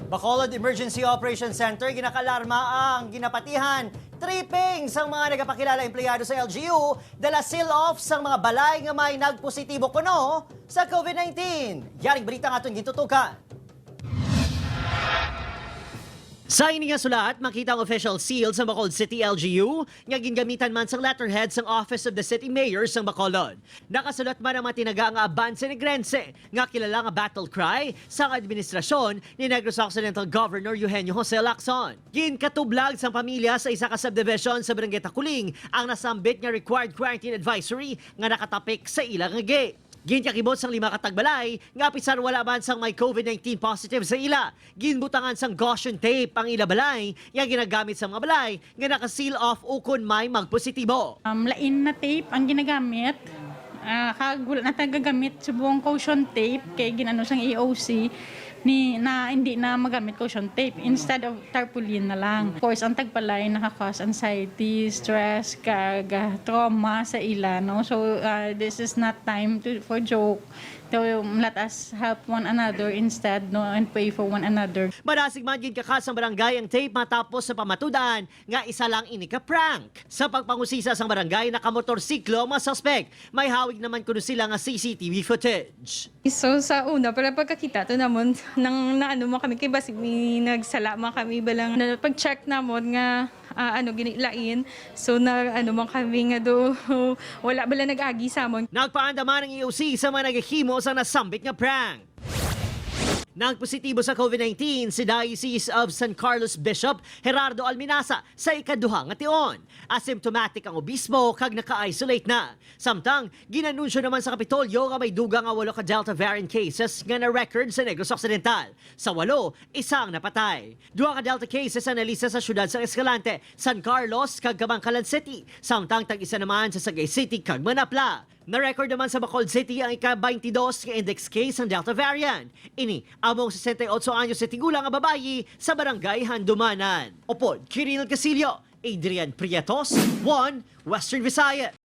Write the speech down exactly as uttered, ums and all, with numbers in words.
Bacolod Emergency Operation Center ginakaalarma ang ginapatihan tripping sang mga nagapakilala empleyado sa L G U, dala seal off sang mga balay nga may nagpositibo kuno sa COVID nineteen. Yaring balita nga aton gintutukan. Sa ini nga sulat, makita ang official seal sa Bacolod City L G U nga gingamitan man sang letterhead sang Office of the City Mayor sang Bacolod. Nakasulat man ang mga tinaga nga Avance Negrense nga kilala nga battle cry sang administrasyon ni Negros Occidental Governor Eugenio Jose Lacson. Ginkatublag sang pamilya sa isa ka subdivision sa Barangay Taculing ang nasambit nga required quarantine advisory nga nakatapik sa ila nga gate. Ginkakibot sang lima ka tagbalay nga apisar wala man sang may COVID nineteen positive sa ila, ginbutangan sang caution tape ang ila balay nga ginagamit sa mga balay nga naka-seal off ukon may magpositibo. Um, lain na tape ang ginagamit. Ah, kag wala na ta gagamit subong caution tape kay ginano sang E O C ni na hindi na magamit caution tape. Instead of tarpaulin na lang. Of course, ang tagbalay naka-cause anxiety, stress, kag ah, trauma sa ila, no? So, ah, this is not time to, for joke. So, let us help one another instead, no, and pray for one another. Madasig man ginkakat sang barangay ang tape matapos sa pamatud-an nga isa lang ini ka prank. Sa pagpangusisa sang barangay, nakamotorsiklo ang mga suspect. May hawig naman kuno sila nga C C T V footage. So, sa una, para pagkakita to namon, nang naano man kami, kay basig may nagsala man kami, balang na pag-check namon nga, ah, ano, gini, lain. So, na, ano man kami nga do, wala bala nag-agi sa amon. Nagpaandam man ang E O C sa mga naghimo sa nasambit nga prank. Nagpositibo sa COVID nineteen si Diocese of San Carlos Bishop Gerardo Alminaza sa ikaduha nga tion. Asymptomatic ang obispo kag naka-isolate na. Samtang, ginanunsyo naman sa Kapitolyo nga may dugang nga walo ka Delta variant cases nga na-record sa Negros Occidental. Sa walo, isa ang napatay. Duha ka Delta cases ang nalista sa siyudad sang Escalante, San Carlos, kag Kabankalan City, samtang tag-isa naman sa Sagay City kag Manapla. Na-record naman sa Bacolod City ang ika-twenty-dos nga index case sang Delta variant. Ini amo ang sesenta y otso anyos nga tigulang nga babayi sa Barangay Handumanan. Upod, Kiril Casillo, Adrian Prietos, One Western Visayas.